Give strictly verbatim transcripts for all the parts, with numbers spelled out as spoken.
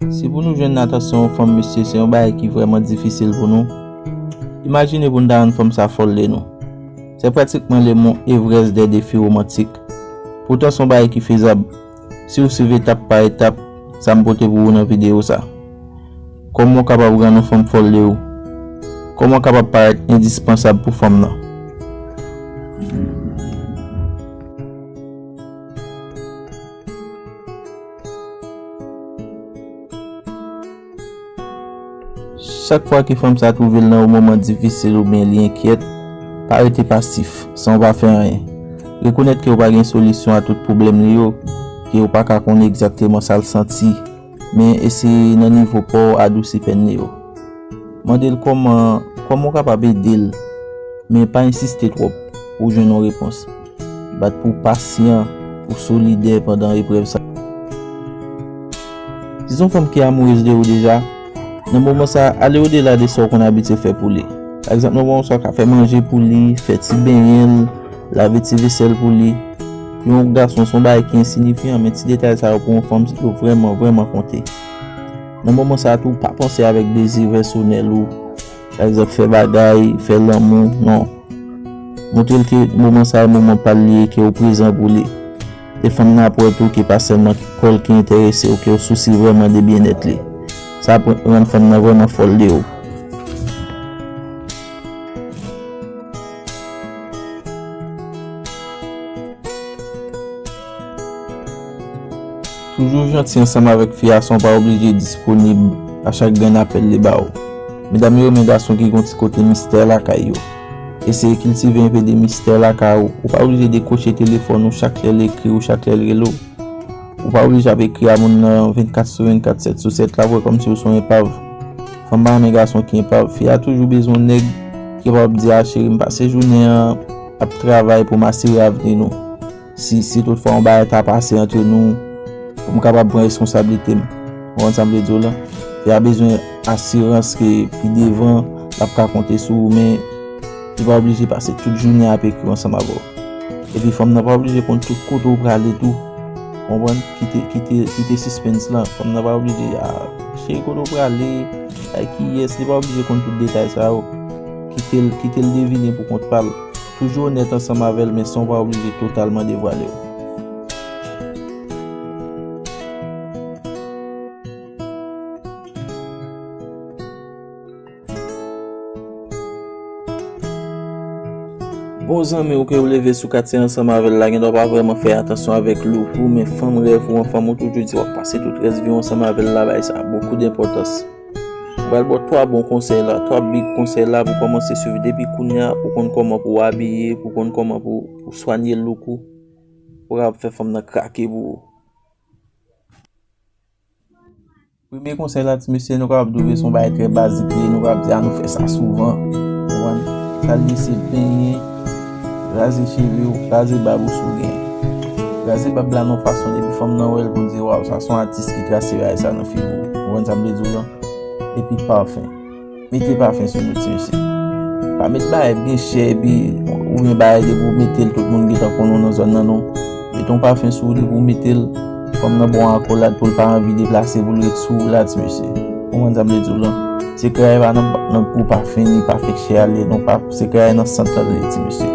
Si pou nou jwenn atansyon yon fanm, mesye, se yon bagay ki vrèman difisil pou nou, imajine pou n ta rann fanm sa fòl de nou. Se pratikman le mont Everest des défis romantiques. Poutan, se yon bagay ki fezab. Si w swiv etap pa etap sa m pote pou ou nan videyo sa. Kòman w kapab rann yon fanm fòl de ou? Kòman w kapab parèt endispansab pou fanm nan? Chak fwa ke fanm sa twouve l nan yon moman difisil oubyen li enkyèt, pa rete pasif, san w pa fè anyen. Rekonèt ke w pa gen solisyon a tout pwoblèm li yo, ke w pa ka konnen egzakteman sa l santi, men eseye nan nivo pa w adousi pèn li yo. Mande l kòman, kòman w kapab ede l, men pa ensiste twòp pou w jwenn yon repons. Bat pou w pasyan, pou w solidè pandan eprèv sa. Si se yon fanm ki amourez de ou deja, nan moman sa, ale odela de sa w konn abitye fè pou li. Pa egzanp, nan moman sa, w ka fè manje pou li, fè ti benyen l, lave ti vesèl pou li. Pou yon gason, se yon bagay ki ensiyifiyan, men ti detay sa yo pou yon fanm, yo vrèman, vrèman konte. Nan moman sa tou, pa panse avèk dezi pèsonèl ou. Pa egzanp, fè bagay, fè lanmou, non. Montre l ke moman sa a, moman pa l li ye, ke w prezan pou li. E fanm nan ap wè tou ke pa sèlman kò l ki enterese w, ke w sousi vrèman de byennèt li. Sa ap rann fanm nan vrèman fòl de ou. Toujou janti ansanm avèk fi a san w pa oblije disponib a chak grenn apèl li ba w. Medam yo renmen gason ki gon ti kote mistè lakay yo. Eseye kiltive enpe de mistè lakay ou. Ou pa oblije dekwoche telefòn ou chak lè l ekri w, chak lè l rele w. Ou pa oblije ap ekri a moun nan vennkat sou vennkat, sèt sou sèt, l ap wè kòmsi w se yon enpav. Fanm pa renmen gason ki enpav. Fi a toujou bezwen yon nèg ki kapab di, "A cheri, m pase jounen an ap travay pou m asire avni nou." Si, si toutfwa yon bagay ta pase ant nou, pou m kapab pran responsablite m. Ou konprann sa m vle di w la? Fi a bezwen asirans ke pi devan, l ap ka konte sou ou, men li pa oblije pase tout jounen ap ekri ansanm avè w. Epi fanm nan pa oblije konn tout kote w prale tou. Ou konprann? Kite, kite, kite sispens lan. Fanm nan pa oblije, a, cheri, kote w prale, ak kiyès, li pa oblije konn tout detay sa yo. Kite l, kite l devine pou kont pa l. Toujou onèt ansanm avè l, men san w pa oblije totalman devwale w. Bon zanmi w ke w leve sou katye ansanm avè l la, gendwa w pa vrèman fè atansyon avèk look ou, men fanm rèv ou an, fanm ou toujou di w ap pase tout rès vi w ansanm avè l la, bay sa bokou denpòtans. Mwen pral ba w twa bon konsèy la, twa big konsèy la pou kòmanse swiv depi kounye a, pou konn kòman pou w abiye, pou konn kòman pou, pou swanye look ou, pou w kapab fè fanm nan krake pou ou. Premye konsèy la, ti mesye, nou kapab twouve se yon bagay trè bazik li ye, nou kapab di, "A, nou fè sa souvan." Ou konprann? Sa l ye, se benyen, raze cheve w, raze bab ou si w genyen. Raze bab la nan yon fason, depi fanm nan wè l pou l di, "Waw, sa se yon atis ki trase bagay sa nan figi w." Ou konprann sa m vle di w lan? Epi pafen. Mete pafen sou nou, ti mesye. Pa met bagay byen chè, epi oubyen bagay depi w mete l, tout moun gentan konn ou nan zòn nan, non. Mete yon pafen sou ou, depi w mete l, fanm nan ba w akolad pou l pa anvi deplase, pou l ret sou ou la, ti mesye. Ou konprann sa m vle di w lan? Sekrè a pa nan, nan gwo pafen, ni pafen chè a li ye, non, pa, sekrè a nan sant lan li ye, ti mesye.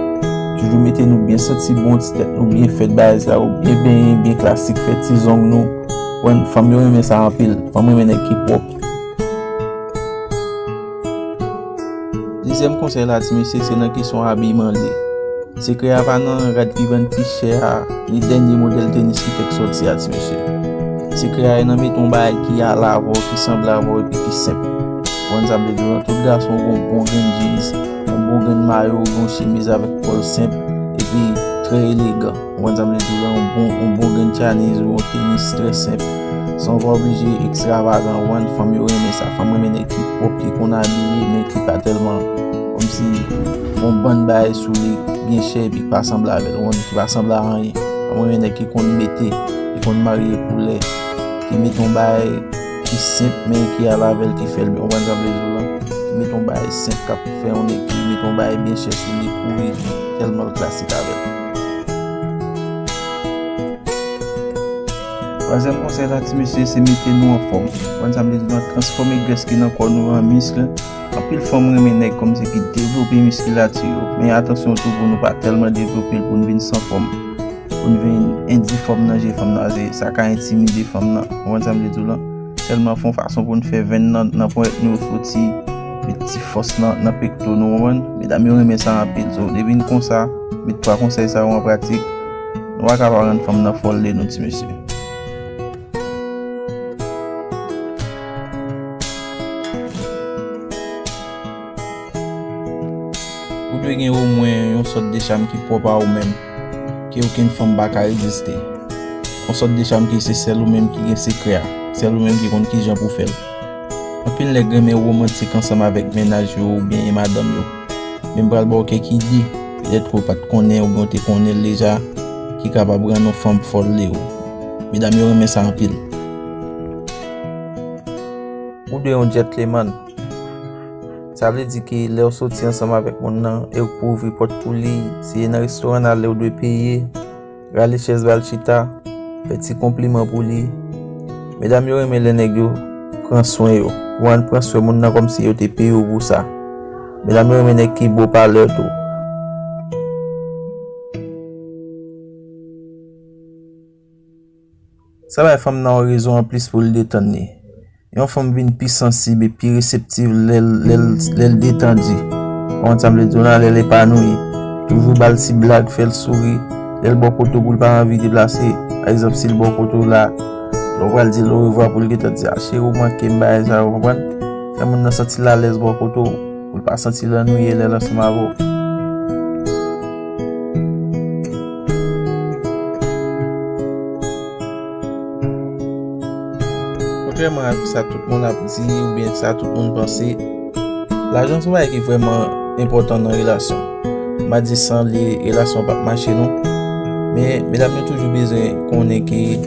Toujou mete nou byen santi bon, ti tèt nou byen fèt, bagay sa yo, byen benyen, byen klasik, fè ti zong nou. Ou konprann, fanm yo renmen sa anpil. Fanm renmen nèg ki pwòp. Dezyèm konsèy la, ti mesye, se nan kesyon abiman li. Sekrè a pa nan rad ki vann pi chè a, ni dènye modèl tenis ki fèk sòti a, ti mesye. Sekrè a nan mete yon bagay ki ale avè w, ki sanble avè w, epi ki senp. Ou konn sa m vle di w lan, tout gason gon bon grenn jeans, yon bon grenn mayo, yon bon chemiz avèk kòl senp, epi trè elegan. Ou konprann sa m vle di w la, yon bon, yon bon grenn chemiz ou yon tenis trè senp. San w pa oblije ekstravagan, ou konprann, fanm yo renmen sa. Fanm renmen nèg ki pwòp, ki konn abiye, men ki pa tèlman kòmsi yon bann bagay sou li byen chè epi ki pa sanble avè l, ou konprann, ki pa sanble a anyen. Fanm renmen nèg ki konn mete, ki konn marye koulè, ki mete yon bagay ki senp, men ki ale avè l, ki fè l byen. Ou konprann sa m vle di w la? Ki mete yon bagay senp, k ap fè yon nèg ki mete yon bagay byen chè sou li kouri, tèlman l klasik avè l. Ou Twazyèm konsèy la, ti mesye, se mete nou anfòm. Ou konprann sa m vle di la, transfòme grès ki nan kò nou an misk. Anpil fanm renmen nèg kòmsi ki devlope miskilati yo. Men atansyon tou pou nou pa tèlman devlope l pou n vin san fòm. Pou n vin endifòm nan je fanm nan, se sa ka entimide fanm nan. Ou konprann sa m vle di w lan? Sèlman fè yon fason pou n fè venn nan, nan ponyèt nou soti, met ti fòs nan, nan pekto nou, ou konprann? Medam yo renmen sa anpil. So, depi n konsa, met twa konsèy sa yo an pratik, nou pa ka pa rann fanm nan fòl de nou, ti mesye. Ou dwe gen omwen yon sòt de cham ki pwòp a ou menm, ke okenn fanm pa ka reziste. Yon sòt de cham ke se sèl ou menm ki gen sekrè a, sèl ou menm ki konn kijan pou fè l. Anpil nèg renmen womantik ansanm avèk mennaj yo oubyen madanm yo. Men m pral ba w kèk ide, petèt ke w pa t konnen oubyen w te konnen l deja, ki kapab rann yon fanm fòl de ou. Medam yo renmen sa anpil. Ou dwe yon djètlemann. Sa vle di ke lè w soti ansanm avèk moun nan e w pou ouvri pòt pou li, si e nan restoran n ale, w dwe peye, rale chèz ba l chita, fè ti konpliman pou li. Medam yo renmen lè nèg yo pran swen yo. Ou konprann, pran swen moun nan kòmsi yo te peye w pou sa. Medam yo renmen nèg ki bo palè tou. Sa bay fanm nan yon rezon anplis pou l detann li. Yon fanm vin pi sansib e pi reseptiv lè l, lè l, lè l detandi. Ou konprann sa m vle di w la, lè l epanoui. Toujou ba l ti blag, fè l souri. Lè l bò kote w pou l pa anvi deplase. Pa egzanp, si l bò kote w la, lè w pral di l orevwa pou l gentan di, "A, cheri, ou manke m," bagay sa yo, ou konprann? Fè moun nan santi l alèz bò kote w. Pou l pa santi l annwiye lè l ansanm avè w. Kontrèman ak sa tout moun ap di oubyen sa tout moun panse, lajan se yon bagay ki vrèman enpòtan nan relasyon. M pa di san li relasyon p ap mache non. Men medam yo toujou bezwen konnen ke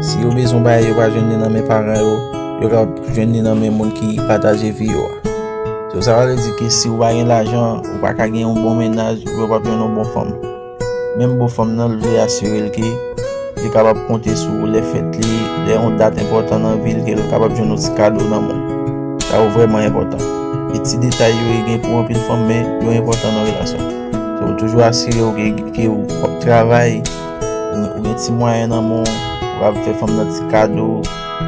si yo bezwen yon bagay yo pa jwenn li nan men paran yo, yo kapab jwenn li nan men moun ki pataje vi yo a. So, sa vle di ke si w pa gen lajan, ou pa ka gen yon bon mennaj, oubyen w p ap jwenn yon bon fanm. Menm bon fanm nan, l vle asire l ke li kapab konte sou ou lè fèt li, lè yon dat enpòtan nan vi l, ke l kapab jwenn yon ti kado nan men w. Sa yo vrèman enpòtan. E ti detay yo, e gen pou anpil fanm, men yo enpòtan nan relasyon. So, toujou asire w ke, ke w ap travay, ou, ou gen ti mwayen nan men w, ou ap fè fanm nan ti kado,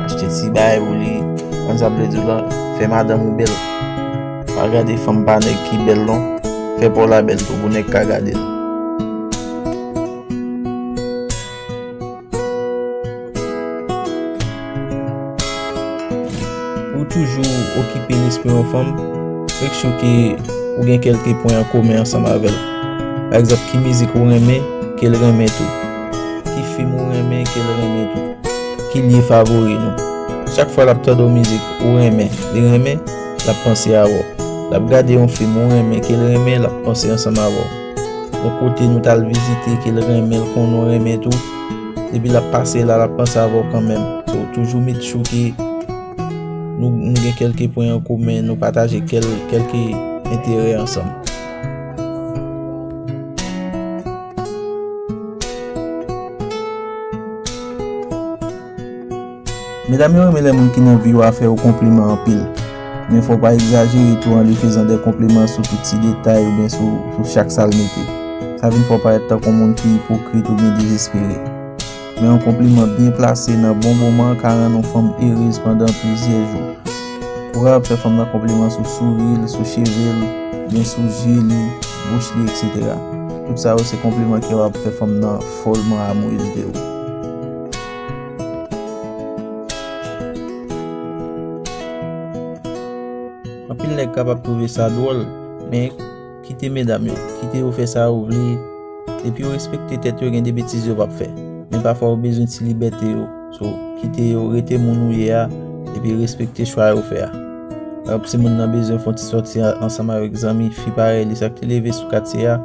achte ti bagay pou li, konn sa m vle di w lan, fè madanm ou bèl. Pa gade fanm pa nèg ki bèl non, fè pa w la bèl tou pou nèg ka gade l. Pou w toujou okipe lespri yon fanm, make sure ke ou gen kèlke pwen an komen ansanm avè l. Pa egzanp, ki mizik ou renmen, ke l renmen tou. Ki fim ou renmen, ke l renmen tou. Ki lye favori nou. Chak fwa l ap tande yon mizik ou renmen, li renmen, l ap panse avè w. L ap gade yon fim ou renmen, ke l renmen, l ap panse ansanm avè w. Yon kote nou t al vizite, ke l renmen, l konnen w renmen tou. Depi l ap pase la, l ap panse avè w kanmenm. So, toujou make sure ke nou, nou gen kèlke pwen an komen, nou pataje kèl-, kèlke enterè ansanm. Medam yo renmen lè moun ki nan vi yo a fè yo konpliman anpil. Men fò w pa egzajere tou an li fezan de konpliman sou tout ti detay oubyen sou, sou chak sa l mete. Sa vin fè w parèt tankou moun ki ipokrit oubyen dezespere. Men yon konpliman byen plase nan bon moman ka rann yon fanm erez pandan plizyè jou. Ou kapab fè fanm nan konpliman sou souri l, sou cheve l, oubyen sou zye li, bouch li, etsetera. Tout sa yo se konpliman ki kapab fè fanm nan fòlman amourèz de ou. Anpil nèg kapab twouve sa dwòl, men kite medam yo, kite yo fè sa yo vle. Depi yo respekte tèt yo, gen de betiz yo p ap fè. Men pafwa yo bezwen ti libète yo. So, kite yo rete moun ou ye a, epi respekte chwa yo fè a. Pa egzanp, si moun nan bezwen fè yon ti sòti a-, ansanm avèk zanmi fi parèy li, sa k te leve sou katye a,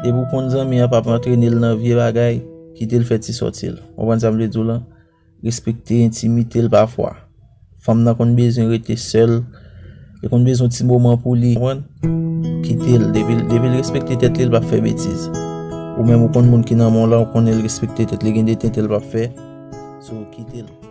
depi w konn zanmi an p ap antrene l nan vye bagay, kite l fè ti sòti l. Ou konprann sa m vle di w lan? Respekte entimite l pafwa. Fanm nan konn bezwen rete sèl, li konn bezwen ti moman pou li, konprann? Kite l, depi l, depi l respekte tèt li, l p ap fè betiz. Ou menm ou konn moun ki nan men w lan, ou konnen l respekte tèt li, gen de tenten l p ap fè. So, kite l.